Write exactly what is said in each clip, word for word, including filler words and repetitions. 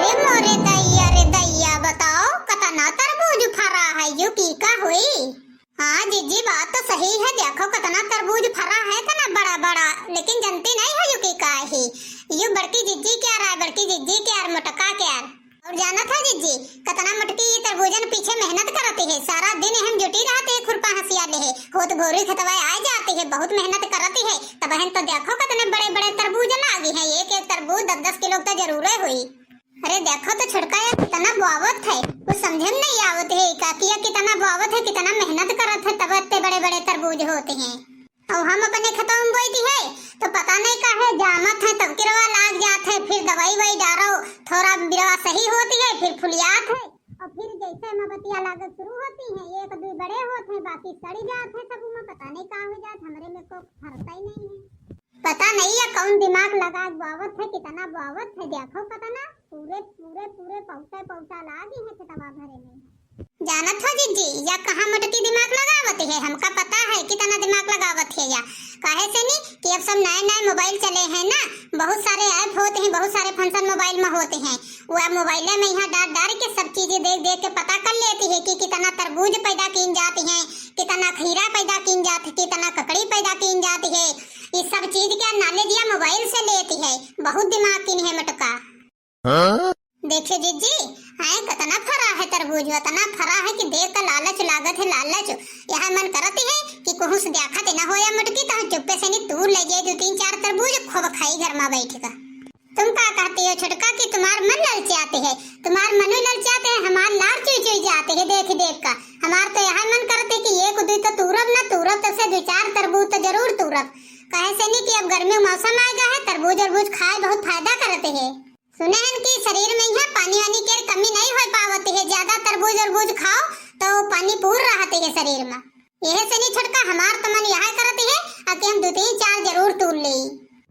ए मोरे दैया रे दैया, बताओ, कतना तरबूज फरा है, यू की का हुई? हाँ जिज्जी, बात तो सही है, देखो कतना तरबूज फरा है, इतना बड़ा बड़ा, लेकिन जनती नहीं हो यू की का ही। यू बड़की जिज्जी के यार, बड़की जिज्जी के यार, मोटका के यार। और जानत हो जिज्जी, कतना मोटकी ये तरबूजन पीछे मेहनत करती है, सारा दिन हम जुटी रहती है खुरपा हंसिया लेहे, होत भोरी खेतवा आ जाती है, बहुत मेहनत करती है, तब हम तो देखो कतने बड़े बड़े तरबूज लागी हैं, एक एक तरबूज दस दस किलो तो जरूरे हुई। अरे देखो तो छोटका, ये कितना बोआवत है, कुछ समझे में नहीं आवत है, काकिया कितना बोआवत है, कितना मेहनत करत है, तब इतने बड़े बड़े तरबूज होते हैं। और हम अपने खेतवा में बोईती है, तो पता नहीं काहे जामत है, तब किरवा लाग जात है, फिर दवाई ववाई डारो, थोड़ा बिरवा सही होती है, फिर फुलियात है, और फिर जैसे मबतिया लागत शुरू होती है, एक दुई बड़े होते हैं, बाकी सड़ जात है, सब में पता नहीं का हो जात, हमरे में को फरता ही नहीं है। पता नहीं है कौन दिमाग लगा के बोआवत है, कितना बोआवत है, देखो पता ना, पूरे, पूरे, पूरे पौटे पौटा लागी है खेतवा भरे में। जानत हो जिज्जी, या कहाँ मोटकी दिमाग लगावत है, हमका पता है कितना दिमाग लगावत है या। काहे से नी कि अब सब नए नए मोबाइल चले हैं ना, बहुत सारे ऐप होते हैं, बहुत सारे फंक्शन मोबाइल में होते हैं, वो अब मोबाइले में यहाँ डार डार के सब चीजें देख देख के पता कर लेती है कि कितना तरबूज पैदा कीन जाती है, कितना खीरा पैदा कीन जाती, कितना ककड़ी पैदा कीन जाती है। ये सब चीज के नॉलेज या मोबाइल से लेती है, बहुत दिमाग कीन है मोटका। हाँ? देखियो जिज्जी, हैं कतना फरा है तरबूज, अतना फरा है कि देख के लालच लागत है, लालच। यह मन करत है कि कहूँ से देखत न होया मोटकी, तो हम चुप्पे से नी तूर ले जाए दो तीन चार तरबूज, खूब खाई घर में बैठ का। तुम का कहते हो छोटका कि तुम्हार मन ललचाते है, तुम्हार मनो ललचाते है, हमार लार चुई चुई जाते है देख देख का। हमार तो यह मन करते कि एक दुई तो तूरब ना तूरब, तब से दो चार तरबूज तो जरूर तूरब। कहे से नी कि अब गर्मी मौसम आएगा है, तरबूज अरबूज खाए बहुत फायदा करते है। सुने हन कि शरीर में यहाँ पानी वानी के कमी नहीं हो पावत है, ज्यादा तरबूज अरबूज खाओ तो पानी पूर रहते है शरीर में। यह से नी छोटका, हमार तो मन यह करत है आ कि हम दो तीन चार जरूर तूर ले।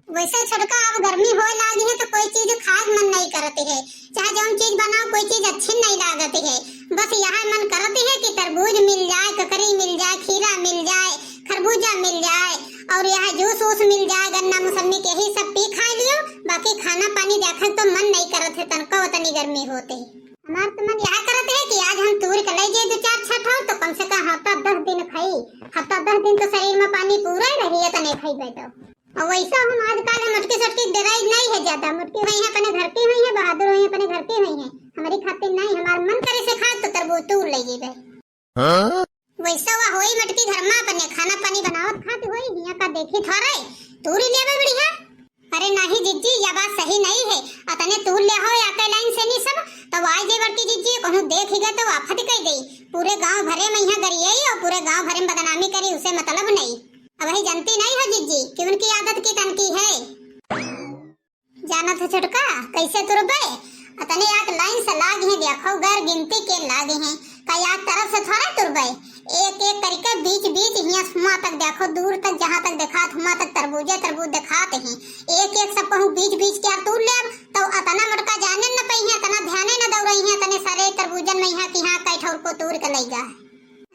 वैसे छोटका, अब गर्मी होए लागी है तो कोई चीज खाए मन नहीं करत है, चाहे जौन चीज बनाओ कोई चीज अच्छी नहीं लागत है। बस यह मन करत है कि तरबूज मिल जाए, ककड़ी मिल जाए, खीरा मिल जाए, खरबूजा मिल जाए और यह जूस वूस मिल जाए, गन्ना मौसम्मी के, यही सब पी खा लियो, बाकी खाना पानी देखे तो मन नहीं करत है तनको, उतनी गर्मी होते है। हमार तो मन यह करत है कि आज हम तूर के ले जाए दो चार छठा, तो कम से कम हफ्ता दस दिन खाई। हफ्ता दस दिन तो शरीर में पानी पूरा ही रही है, तने खाई बैठो। और वैसा हम आजकल मोटकी सोटकी डराई नहीं है ज्यादा, मोटकी हुई है अपने घर की हुई है, बहादुर हुई है अपने घर की हुई है, हमारी खातिर नहीं, हमार मन करे से खाए तो तरबूज तूर ले जाए। हाँ? वैसा हुआ होई मोटकी घर में अपने खाना पानी बनावत खात होई, हियां का देखी थोड़े तूरी लेवे बढ़िया। अरे नहीं जिज्जी, यह बात सही नहीं है। अतने तूर ले हो या के लाइन से नहीं सब, तब आई जे बड़की जिज्जी कहूँ देख ही गए तो आफत कह दे। पूरे गांव भरे में यहाँ गरियाई और पूरे गांव भरे में बदनामी करी, उसे मतलब नहीं। अब ही जानती नहीं हो जिज्जी कि उनकी आदत की तनकी है। जानत है छोटका, कैसे तुरबे? अतने आठ लाइन से लाग हैं, देखो गैर गिनती के लाग हैं। का याद तरफ से थोड़ा तुरबे? एक एक करके बीच बीच हियां हुआं तक देखो, दूर तक जहां तक देखात हुआं तक तरबूजे तरबूज देखात हैं। एक एक सब कहूँ बीच बीच के यार तूर ले, तो अतना मोटका जाने न पई हैं, अतना ध्याने न दौड़ई हैं, अतने सारे तरबूजन में यहाँ की यहाँ कई ठौर को तूर के लई गा।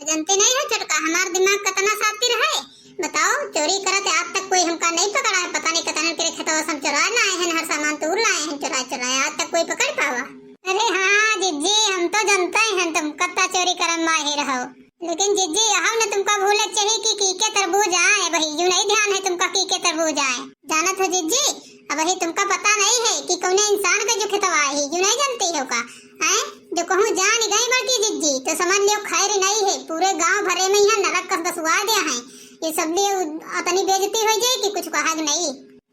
जानते नहीं हो छोटका, हमार दिमाग कितना शातिर है। बताओ, चोरी करत आज तक कोई हमका नहीं पकड़ा है। पता नहीं कितने के खेतवा से हम चुरा लाए हैं, हर सामान तूर लाए हैं चुरा चुरा, आज तक कोई पकड़ पावा? अरे हाँ जिज्जी, हम तो जानते हैं तुम कितना चोरी करम माहिर हो, लेकिन जिज्जी यह न तुमका भूले चाहिए कि की के तरबूज आए, वही यू नहीं ध्यान है तुमका की के तरबूज आए। जानत हो जिज्जी, अब ही तुमका पता नहीं है कि कौने इंसान का जो खेतवा है, यू नहीं जानते हो का? हैं? जो कहूँ जान गई बड़की जिज्जी, तो समझ लियो खैर नहीं है। पूरे गांव भरे में यहाँ नरक कस बसवा दिया है। ये सब लिए उ-, अतनी बेइज्जती हो जाए कि कुछ कहा नहीं।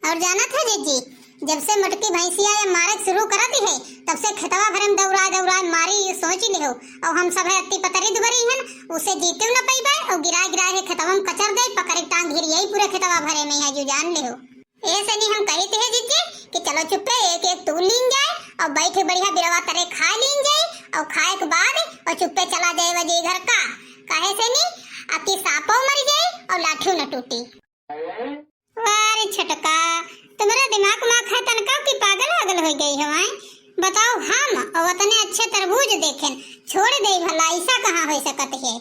और जानत है जिज्जी, जब से मोटकी भैंसिया या मारे शुरू करती है, तब से खेतवा भरे में दौड़ा दौड़ा मारी, ये सोच लिहो। और हम सब है अत्ती पतरी दुबरी हन, उसे जीते न पइबे और गिरा गिरा है खेतवा में कचर दे, पकड़ टांग घिर यही पूरे खेतवा भरे में है, जो जान लिहो। ऐसे नहीं हम कही थे जिज्जी कि चलो चुप्पे एक एक तूर लीन जाए और बैठे बढ़िया बिरवा तरे खा लीन जाए और खाए के बाद और चुप्पे चला जाए वजे घर का। काहे से नहीं, अक्की सांपो मर जाए और लाठियो न टूटी। वाह रे छोटका, तुम्हारा दिमाग माख है तनका कि पागल वागल हो गई हो, हैं? बताओ, हम और उतने अच्छे तरबूज देखेन, छोड़ दे भला, ऐसा कहाँ हो सकत है?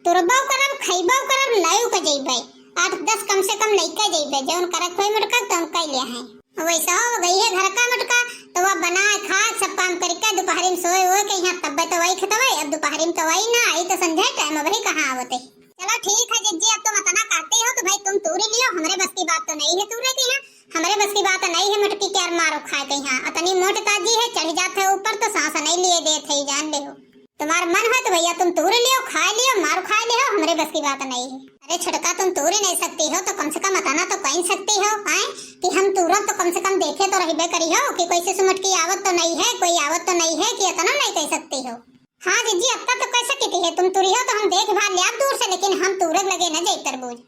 तुरबो करब, खैबो करब, लायु के जइबे, आठ दस कम से कम लइके जइबे, जौन करत होई मोटका तौन कइ लिया है। वैसा हो गई है घर का मोटका, तो वह बनाए खाए सब काम करी, दुपहरिम सोए ओए के यहाँ तब्बे तो वही खेतवे, अब दुपहरिम तो वही ना आई तो संझे टाइम वही कहाँ आवते। चलो ठीक है जिज्जी, अब तुम इतना कहते हो तो भाई तुम तूरी लियो, हमरे बस की बात तो नहीं है तूरे के यहाँ, हमरे बस की बात नहीं है मोटकी के यार मारो खाए के यहाँ, इतनी मोट ताजी है, चढ़ जाते ऊपर तो सांस नहीं लिए देते ही जान ले हो। तुम्हार मन हो तो भैया तुम तूर लियो, खाए लियो, मार खाए लियो, हमरे बस की बात नहीं है। अरे छोटका तुम तूर ही नहीं सकती हो तो कम से कम अतना तो कह सकती हो, हैं? कि हम तूरब तो कम से कम देखे तो रहबे करी हो कि कोई से सुमट की आवत तो नहीं है, कोई आवत तो नहीं है कि अतना नहीं कह सकती हो। हाँ जिज्जी अतना तो कह सकती है, तुम तुरी हो तो हम देख भाल लिया दूर से, लेकिन हम तूरब लगे न जाई तरबूज।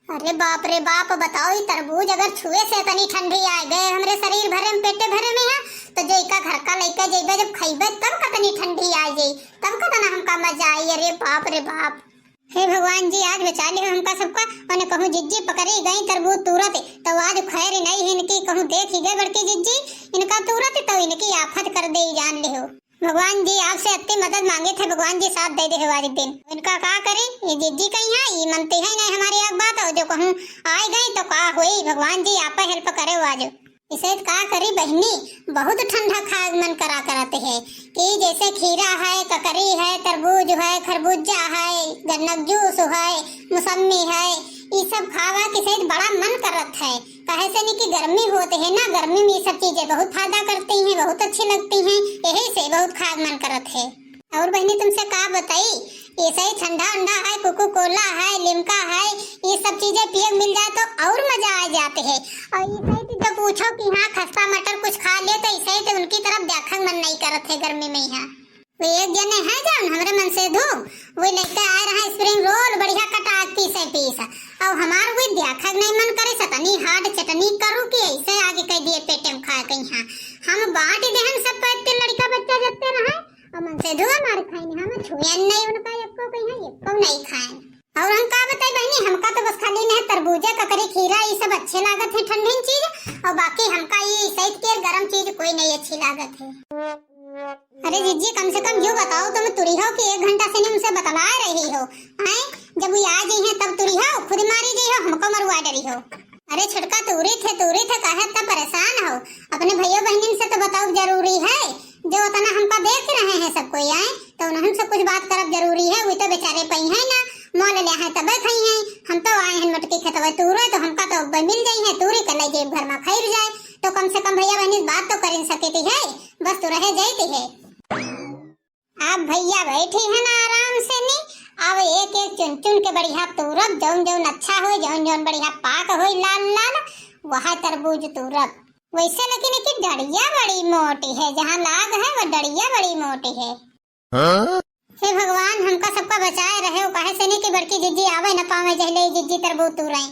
अरे बाप रे बाप, बताओ, ई तरबूज अगर छुए से तनी ठंडी आए गए हमरे शरीर भरे में, पेटे भरे में है, तो जो इका घर का लइका जइबे, जब खइबे, तब कतनी ठंडी आ जाई, तब कतना हमका मजा आई। अरे बाप रे बाप, हे भगवान जी, आज बचा लियो हमका सबका। उन्हें कहूँ जिज्जी पकड़ी गई तरबूज तूरत, तो आज खैर नहीं इनकी, कहूँ देख ही गए बड़की जिज्जी इनका तूरत, तो इनकी आफत कर दे, जान लियो। भगवान जी आपसे अत्ती मदद मांगे थे, भगवान जी साथ दे दे आज दिन। इनका का करी, ये जिज्जी कहीं है, ये मनती है नहीं हमारी एक बात, और जो कहूँ आए गई तो का हुई, भगवान जी आप हेल्प करे आज। इसे का करी बहनी, बहुत ठंडा खाए मन करा करत है कि जैसे खीरा है, ककरी है, तरबूज है, खरबूजा है, गन्ना जूस है, मौसम्मी है, ये सब खावा किसे बड़ा मन करत है। काहे से नहीं कि गर्मी होते है ना, गर्मी में ये सब चीजें बहुत फायदा करती हैं, बहुत अच्छी लगती हैं, यही से बहुत खाए मन करत है। और बहनी तुमसे का बताई, ऐसे ही ठंडा उंडा है, कोको कोला है, लिम्का है, ये सब चीजें पिए मिल जाए तो और मजा आ जाते है। और ऐसे ही तो पूछो कि हाँ खस्ता मटर कुछ खा ले तो ऐसे ही तो उनकी तरफ देखा मन नहीं करत है गर्मी में यहाँ। वो एक जने है जान हमरे मन से धू, वो लेके आए रहा स्प्रिंग रोल बढ़िया कटा पीसे पीस, और हमार वो देखा नहीं मन करे सतनी हार्ड चटनी करू कि ऐसे आगे कह दिए पेटे में खा के यहाँ। हम बांट देहन सब पैक के लड़का बच्चा जत्ते रहे, और मन से धुआ मार खाइन, हम छुएन नहीं उनका, एको कहीं एको नहीं खाएन। और हम का बताई बहनी, हमका तो बस खाली नहीं तरबूजा, ककरी, खीरा, ये सब अच्छे लागत है ठंडी चीज, और बाकी हमका ये सैत के गरम चीज कोई नहीं अच्छी लागत है। अरे जिज्जी, कम से कम यूं बताओ, तुम तुरी हो कि एक घंटा से नहीं उनसे बतला रही हो, हैं? जब वो आ गई हैं तब तुरी हो, खुद मारी गई हो, हमको मरवा डरी हो। अरे छोटका, तूरी थे, तूरी थे, काहे इतना परेशान हो? अपने भैया बहनिन से तो बताओ जरूरी है, जो उतना हमका देख रहे हैं सब कोई आए, तो उन्हन से कुछ बात करब जरूरी है। वो तो बेचारे पई हैं ना, मोल ले हैं तबे खाई हैं। हम तो आए हैं मोटकी खेतवे तूरे, तो हमका तो अब्बे मिल जाई हैं, तूरी के ले जेब घर में खाई जाए, तो कम से कम भैया बहनी बात तो करिन सकती है, बस तो रहे जाती है। अब भैया बैठी है ना आराम से नी, अब एक एक चुन चुन के बढ़िया तूरब, जौन जौन अच्छा होई, जौन जौन बढ़िया पाक होई लाल लाल, वह तरबूज तूरब। वैसे लेकिन एकी डड़िया बड़ी मोटी है, जहाँ लाग है वो डड़िया बड़ी मोटी है। हाँ? हे भगवान, हमका सबका बचाए रहे, काहे से नी कि बड़की जिज्जी आवे न पावे, जहले ही जिज्जी तरबूज तूरे।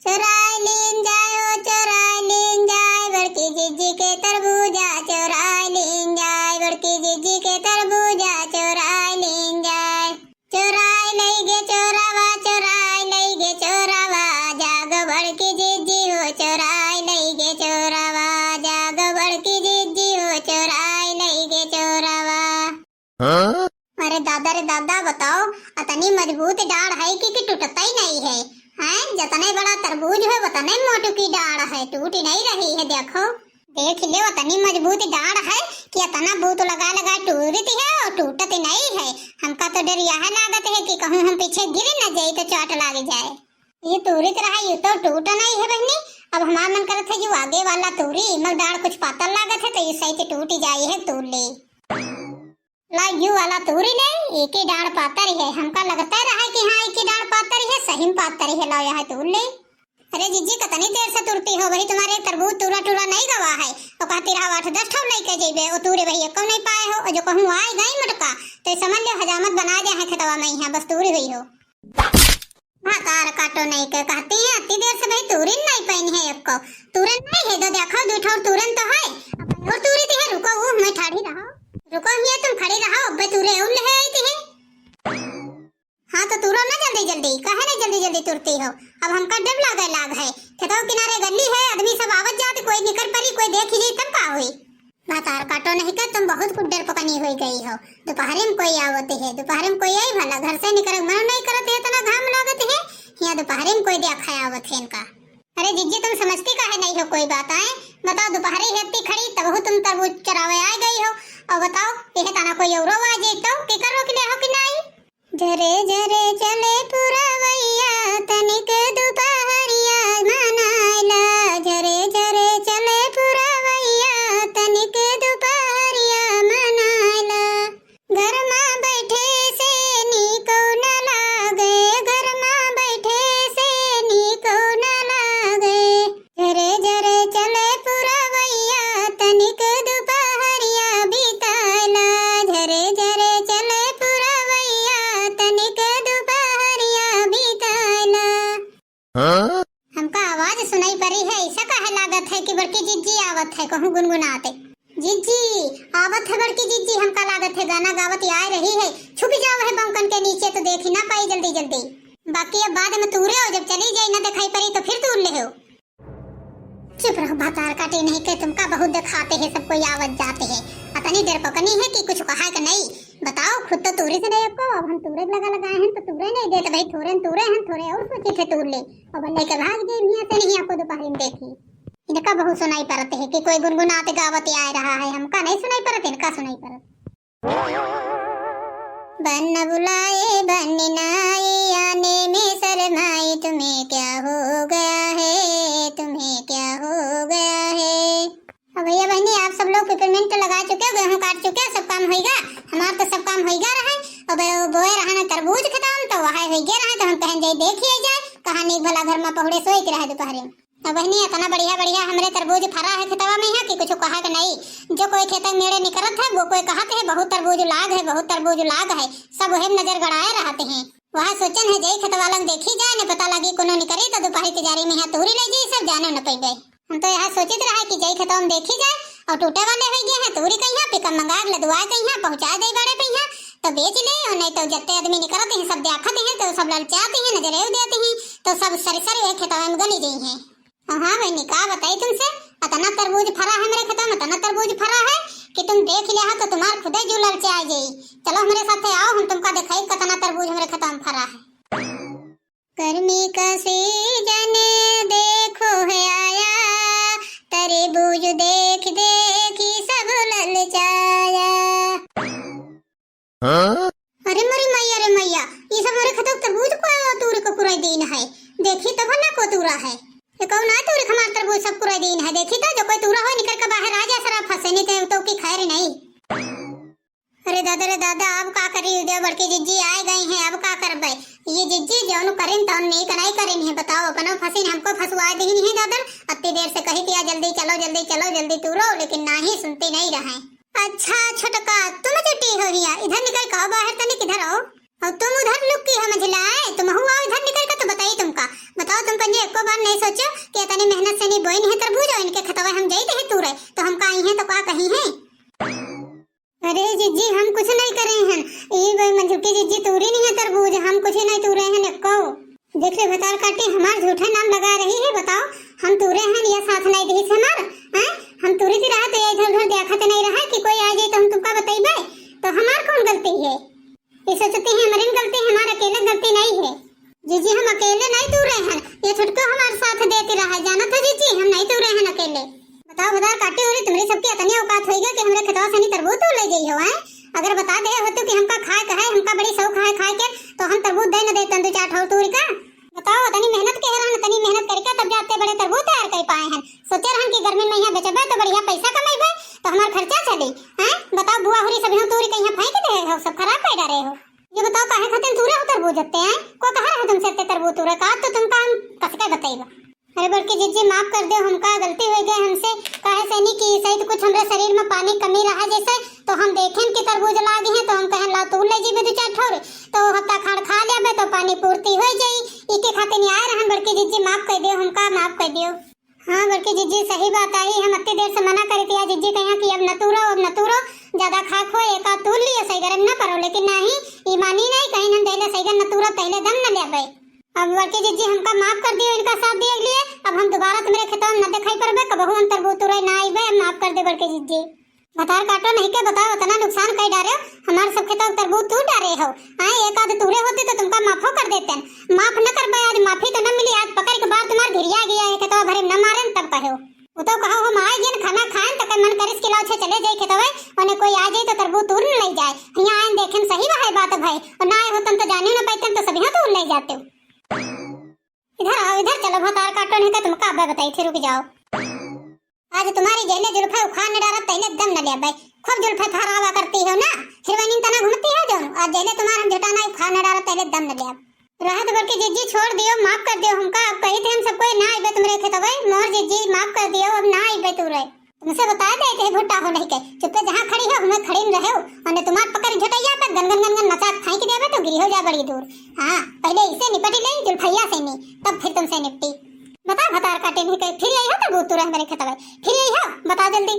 चोराई लीन जाए हो, चोराई लीन जाए, बड़की जिज्जी के तरबूजा, चोराई लीन जाए, बड़की जिज्जी के तरबूजा, चोराई लीन जाए। चोराई लई गे चोरावा, चोराई लई गे चोरावा, जागो बड़की जिज्जी हो, चोराई लई गे चोरावा, जागो बड़की जिज्जी हो, चोराई लई गे चोरावा। हाँ? अरे दादा रे दादा, बताओ, अतनी मजबूत डाढ़ है कि, कि टूटता ही नहीं है, हैं? जतने बड़ा तरबूज है, वतने मोटू की डाढ़ है, टूट ही नहीं रही है। देखो, देख ले, वतनी मजबूत डाढ़ है कि अतना बूत लगा लगा टूटती है और टूटती नहीं है। हमका तो डर यह लागत है कि कहूँ हम पीछे गिर न जाई तो चोट लाग जाए। ये तूरित रहा, ये तो टूट नहीं है बहनी। अब हमार मन करत है जो आगे वाला तूरी, मगर डाढ़ कुछ पातर लागत है तो ये सही से टूट ही जाई है, तूर ले। ला यू वाला तूरी ले, एके डाढ़ पातर है। हमका लगता रहा कि हाँ, एके डाढ़ पातर है, सही में पातर है। लाओ यहाँ तूर ले। अरे जिज्जी, कतनी देर से तुरती हो, वही तुम्हारे तरबूज तूरा टूरा नहीं गवा है। तो कहती रहा आठ दस ठो लेके जइबे, ओ तूरे वही एको नहीं पाए हो। और जो कहूँ आए गई मोटका, तो ये समझ लो हजामत बना दे है खेतवा में, यहाँ बस तूरी हुई हो। भातार काटो नहीं के कहती है, अति देर से भाई तूरिन नहीं पहनी है एको। तूरन नहीं है, दो देखो, दो ठो तूरन तो है। अब और तूरी दी है, रुको, वो हमें ठाड़ी रहो। रुको, ये तुम खड़ी रहो, अब्बे तूरे उल है आई थी है। हाँ, तो तूरो ना जल्दी जल्दी, काहे नहीं जल्दी जल्दी तुरती हो? अब हमका डर लागे लाग है। खेतवा किनारे गली है, आदमी सब आवत जात, कोई निकर परी, कोई देख ही जाई, तब का हुई? भातार काटो नहीं का, तुम बहुत कुछ डर पकनी हुई गई हो। दोपहरी में कोई आवत है, दोपहरी में कोई आई भला, घर से निकले मन नहीं करत है, इतना घाम लागत है। यहाँ दोपहरी में कोई देखा आवत है इनका। अरे जिज्जी, तुम समझती काहे नहीं हो कोई बात, आए? बताओ, दोपहरी है इतनी खड़ी, तब तुम तरबूज चरावे आ गई हो। और बताओ, यह तना कोई औरो आ जइतो, केकर रोक ले हो कि नाई? झरे झरे चले पुरवैया, तनिक दुपहरिया मनाइला। झरे झरे चले पुरवैया, तनिक दुपहरिया मनाइला। घर मा बैठे से नीको न लागे, घर मा बैठे से नीको न लागे। झरे झरे चले पुरवैया, तनिक दुपहरिया बिताइला। झरे झरे चले पुरवैया, तनिक दुपहरिया बिताइला। हाँ? हमका आवाज सुनाई परी है, ऐसा काहे लागत है कि बड़की जिज्जी आवत है कहूँ गुनगुनाते। जिज्जी, आवत है बड़की जिज्जी, हमका लागत है गाना गावत आए रही है। छुपि जाओ है बौकन के नीचे तो देखि ना पाई जल्दी जल्दी। बाकी अब बाद मा तूरे हो, जब चली जाई ना देखाई परी तो फिर तूर लेहो। चुप रहो भतार काटी, नहीं के तुमका बहुत देखाते हैं, सब कोई आवत जाते हैं। अतनी डरपोकनी है कि कुछ कहा के नहीं। बताओ, खुद तो तूरे से नहीं आपको, अब हम तूरे लगा लगाए हैं तो तूरे नहीं देते भाई, थोरे न तूरे हैं, थोरे और सोचे थे तूर ले। अब लेके भाग जाए हियाँ से, नहीं आपको दोपहरी में देखी। इनका बहुत सुनाई पड़ते है कि कोई गुनगुनाते गावत आए रहा है, हमका नहीं सुनाई पड़त, इनका सुनाई पड़त। बन बुलाए बन नाई, आने में शर्माई, तुम्हें क्या हो गया है, तुम्हें क्या हो गया है। अब भैया बहनी, आप सब लोग पिपरमिंट लगा चुके हो, गेहूं काट चुके हो, सब काम होइगा। हमार तो सब काम होइगा रहा है। अब वो बोए रहा ना तरबूज खेतवा में, तो वह होइगे रहा है, तो हम कहन जाई देखिए जाए, कहाँ नीक भला घर मा पहुड़े सोए के रहे दोपहरी में। अब बहनी, इतना बढ़िया बढ़िया हमरे तरबूज फरा है खेतवा में यहाँ कि कुछ कहा के नहीं। जो कोई खेत में मेड़े निकरत है, वो कोई कहत है, "बहुत तरबूज लाग है, बहुत तरबूज लाग है।" सब वही नजर गड़ाए रहते हैं। वह सोचन है, जई खेतवा लंग देखी जाए, ने पता लगी कोनो निकरी तो दोपहरी तिजारी में यहाँ तूरी ले जाई, सब जाने न पइबे। हम तो यहाँ सोचित रहा कि जई खेतवा में देखी जाए, और टूटे वाले हो गए हैं, तूरी कहिया पिकअप मंगा के लदुआ कहिया पहुँचा दे बड़े पे यहाँ, तो बेच ले, और नहीं तो जत्ते आदमी निकरते हैं, सब देखते हैं, तो सब ललचाते हैं, नजरे देते हैं, तो सब सरी सरी वही खेतवा में गली गई हैं। हाँ बहनी, का बताई तुमसे, अतना तरबूज फरा है मेरे खेतवा में, अतना तरबूज फरा है कि तुम देख लिया हो तो तुम्हार खुदे जू ललचाए जाई। चलो हमरे साथे आओ, हम तुमका देखाई कतना तरबूज हमरे खेतवा में फरा है। गर्मी का सीजन देखो है आया, तरबूज देख देख ही सब ललचाया। हाँ? अरे मरी मैया रे मैया, ई सब हमरे खेतवा के तरबूज को तूर के कुराई दीन है। देखी तब ना को तूरा है। ये कौन आए तूर के हमार तरबूज सब कुराई दीन है। देखी तो जो कोई तूरा हो निकल के बाहर आ जा, सरा फंसे नहीं तो, तो की खैर नहीं। अरे दादा रे दादा, अब का करी, दे बड़की जिज्जी आए गई हैं, अब का करबे? ये जिज्जी जौन करिन तौन नीक नहीं करिन है, बताओ, अपनो फंसिन हमको फंसवा दीन है दादा। अत्ती देर से कही दिया जल्दी चलो, जल्दी चलो, जल्दी तूरो, लेकिन नाही सुनती नहीं रहे। अच्छा छोटका, तुम जुटी हो हिया, इधर निकल के आओ बाहर तनी, किधर हो? और तुम उधर लुकी हो मझिला, तुम हुआ इधर निकल के तो बताई तुमका। बताओ, तुम पंजे एको बार नहीं सोचो कि इतनी मेहनत से नहीं बोई नहीं तरबूज और इनके खेतवा हम जाई दे तूरे, तो हम का आई हैं तो का कही हैं? अरे जिज्जी, हम कुछ नहीं करे हैं, ये भाई मंझुकी जिज्जी तूरी नहीं है तरबूज, हम कुछ नहीं तूरे हैं एको। देख ले भतार काटी, हमार झूठा नाम लगा रही है, बताओ, हम तूरे हैं या साथ नहीं दी हमार, हैं? हम तूरी थी रहा तो ये इधर उधर देखत नहीं रहा कि कोई आ जाए तो हम तुमका बताइबे, तो हमार कौन गलती है? ये सोचती है हमारी गलती है, हमार अकेले गलती नहीं है। जिज्जी, हम अकेले नहीं तूरे हैं, ये छुटको हमार साथ देती रहा है, जानत हो जिज्जी, हम नहीं तूरे हैं अकेले। बताओ भतार काटी हो रही, तुम्हारी सबकी इतनी औकात होइगा कि हमरे खेतवा से नहीं तरबूज तू ले जाई हो, हैं? अगर बता दे होतू कि हमका खाए का है, हमका बड़ी शौक है खाए के, तो हम तरबूज दे न देतन दो चार ठौर तूर का। बताओ, इतनी मेहनत के रहन, इतनी मेहनत करके तब जाते बड़े तरबूज तैयार कर पाए हैं। सोचे रहन कि गर्मी में यहाँ बेचबे तो बढ़िया पैसा कमेबे, तो हमार खर्चा चली, हैं? बताओ, बुआ हुरी सब यूं तूरी के यहाँ फेंक दे हो, सब खराब कर डारे हो। ये बताओ, काहे खातिर तूरे हो तरबूज हत्ते हैं? को कहा रहे तुमसे इतने तरबूज तूरे का? तो तुमका हम कसके बतइबा। अरे बड़की जिज्जी, माफ कर दे, हमका गलती हो गई हमसे। काहे से नहीं कि शायद कुछ हमरे शरीर में पानी कमी रहा जैसे, तो हम देखें कि तरबूज लागी है, तो हम कहन ला तू ले जीबे दो चार ठौर, तो हत्ता खाड़ खा लेबे तो पानी पूर्ति हो जाई। इके खातिर नहीं आए रहन बड़की जिज्जी, माफ कर दियो हमका, माफ कर दियो। हाँ बड़की जिज्जी, सही बात आई, हम अत्ती देर से मना करी थी जिज्जी, कहिया कि अब न तूरो, अब न तूरो, ज्यादा खाक हो, एका तूर लियो सही गरम न परो, लेकिन नहीं, ई मानी नहीं, कहीं हम देले सही गरम न तूरो, तहले दम न लेबे। अब बड़की जिज्जी हमका माफ कर दियो, इनका साथ दिए के लिए। अब हम दोबारा तुम्हारे खेतवा में न दिखाई पड़बे, कबहू हम तरबूज तुरे ना आइबे, अब माफ कर दे बड़की जिज्जी। भतार काटो नहीं के बताओ, इतना नुकसान कर डारे हो, हमारे सब खेतवा के तरबूज तू डारे हो। हाँ, एक आध तूरे होते तो तुमका माफो कर देते हैं। माफ न करबे, आज माफी तो न मिली, आज पकड़ के बार तुम्हारे धिरिया गया है, खेतवा भरे न मारे तब कहो। वो तो कहो हम आए गए खाना खाए, तो मन करिस कि लाओ छे चले जाए खेतवा, मने कोई आ जाई तो तरबूज तूर न लइ जाए। हियाँ आएन देखेन सही बा है बात भाई, और ना आए होतन तो जाने न पाइतन तो सब हियाँ तूर लइ जाते। इधर आओ, इधर चलो, भतार काटो नहीं का तुमका अबे बताई थे, रुक जाओ। आज तुम्हारी जहिले जुल्फे उखाड़ न डारब तहिले दम न लेब भाई। खूब जुल्फे फहरावा करती हो ना, हिरोइन तना घूमती हो जो। आज जहिले तुम्हार हम झुटाना उखाड़ न डारब तहिले दम न लेब। रहत बड़की जिज्जी छोड़ दियो, माफ कर दियो हमका। अब कही थे हम सबको ना आइबे तुमरे खेतवे, मोर जिज्जी माफ कर दियो, अब ना आइबे तू रे। तुमसे बता देते हैं भुट्टा हो नहीं के, चुप्पे जहाँ खड़ी हो हमें खड़ी में रहो, और तुम्हार पकड़ झटैया पर गन गन गन गन नचा फेंक देबे तो गिरी हो जा बड़ी दूर। हाँ, पहले इसे निपटी ले जुल्फैया से नी, तब फिर तुमसे निपटी। बता भतार काटे नहीं के, फिर यही हो तरबूज तूरे मेरे खेतवे, फिर यही हो, बता जल्दी।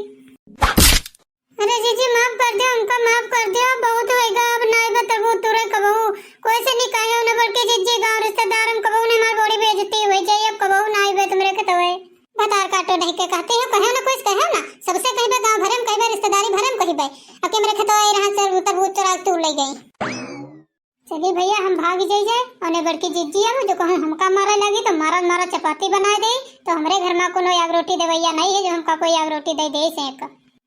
अरे जीजी माफ कर दियो, हमका माफ कर दियो, बहुत होइगा, अब ना आइबे तरबूज तूरे कबहू। कोई से नहीं कहे ना बड़की जिज्जी, गाँव रिश्तेदार हम कबहू नहीं, हमार बड़ी बेइज्जती हो जाए, अब कबहू ना आइबे तुमरे खेतवे। भतार काटो नहीं के कहती हो, कहो ना कुछ कहो ना, सबसे कहबे गाँव भरे में कहबे, रिश्तेदारी भरे में कहबे, अके मेरे खेतवा आई रहा सर तरबूज चुरा के तूर ले गई। चली भैया हम भाग जाई जाए, औने बड़की जिज्जी अब जो कहूँ हमका मारे लगी तो मारा मारा चपाती बनाए दे, तो हमरे घर में कोनो आग रोटी देवैया नहीं है जो हमका कोई आग रोटी दे दे से एक।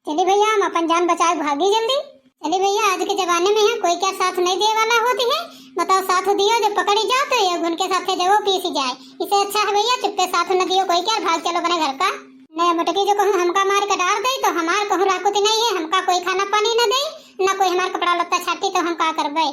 चली भैया हम अपन जान बचाए भागी जल्दी। चली भैया आज के जमाने में है कोई क्या साथ नहीं दे वाला होती है, बताओ साथ दियो जो पकड़ी जाओ तो ये घुन के साथे जाओ पीसी जाए, इसे अच्छा है भैया चुप्पे साथ न दियो कोई क्या, भाग चलो अपने घर का। नहीं मोटकी जो कहूँ हमका मार के डार दे तो हमार कहूँ राकुती नहीं है, हमका कोई खाना पानी न दे, न कोई हमार कपड़ा लत्ता छाटी तो हम का करबे।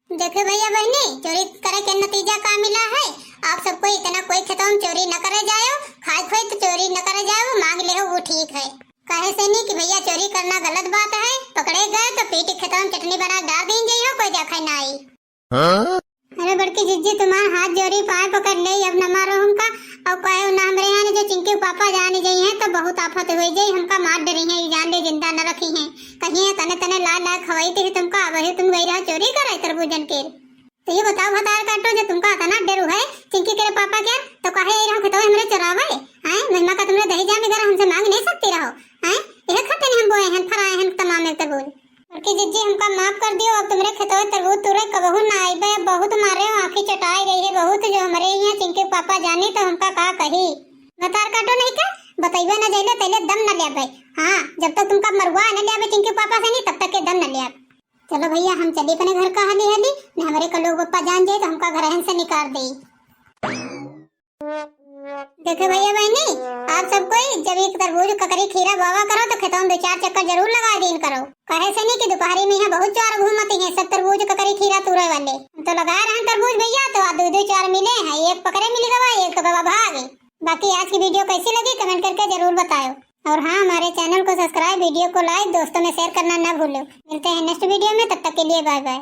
देखे भैया बहनी, चोरी करे के नतीजा का मिला है। आप सबको इतना कोई खेतों में चोरी न करे जायो, खाए खोए तो चोरी न करे जायो, मांग ले हो वो ठीक है। कहे से नहीं कि भैया चोरी करना गलत बात है, पकड़े गए तो पीट खेतों में चटनी बना के डाल दीन जाइयो, कोई देखे ना आई। हाँ? अरे बड़की जिज्जी तुम्हार हाथ जोड़ी पाए पकड़ ले, अब न मारो हमका। और कहे ना हमरे यहाँ जो चिंकी पापा जाने जाई हैं तो बहुत आफत हो जाई, हमका मार डरी हैं, जान ले जिंदा न रखी हैं। कहीं तने तने ला ला खवाई थे तुमका, अब तुम गई रहा चोरी करे तरबूजन के। तो ये बताओ भतार काटो, जब तुमका इतना डर है चिंकी के पापा के, तो काहे आई रहा खेतवा हमरे चरावे? हैं? महिमा का तुमने दही जामे घर हमसे मांग नहीं सकती रहो? हैं? यह खाते नहीं हम बोए हैं, फराए हैं तमाम एक तरबूज। बड़की जिज्जी हमका माफ कर दियो, अब तुमरे खेतवा तरबूज तुरे कबहू ना आइबे, अब बहुत मारे हो, आँखी चटाई गई है बहुत, जो हमरे यहाँ चिंकी पापा जानी तो हमका का कही। भतार काटो नहीं का, बतैबे ना जैले तैले दम ना लेबे। हाँ, जब तक तुमका मरुआ ना लेबे चिंकी पापा से नहीं, तब तक के दम ना लेब। चलो भैया, हम चली अपने घर का हाली हाली, न हमरे का लोग पप्पा जान जाए तो हमका घर से निकाल दे। देखे भैया बहनी, आप सब कोई जब एक तरबूज, ककरी, खीरा बोवा करो तो खेतों में दो चार चक्कर जरूर लगा दीन करो। कहे से नहीं कि दोपहरी में यहाँ बहुत चोर घूमती हैं, सब तरबूज, ककरी, खीरा तूरे वाले। हम तो लगा रहे हैं तरबूज भैया, तो आज दो दो चार मिले हैं, एक पकड़े मिल गवा, एक तो गवा भाग। बाकी आज की video कैसी लगी comment करके जरूर बताओ। और हाँ, हमारे channel को subscribe, video को like, दोस्तों में share करना ना भूलो। मिलते हैं next video में, तब तक के लिए bye bye।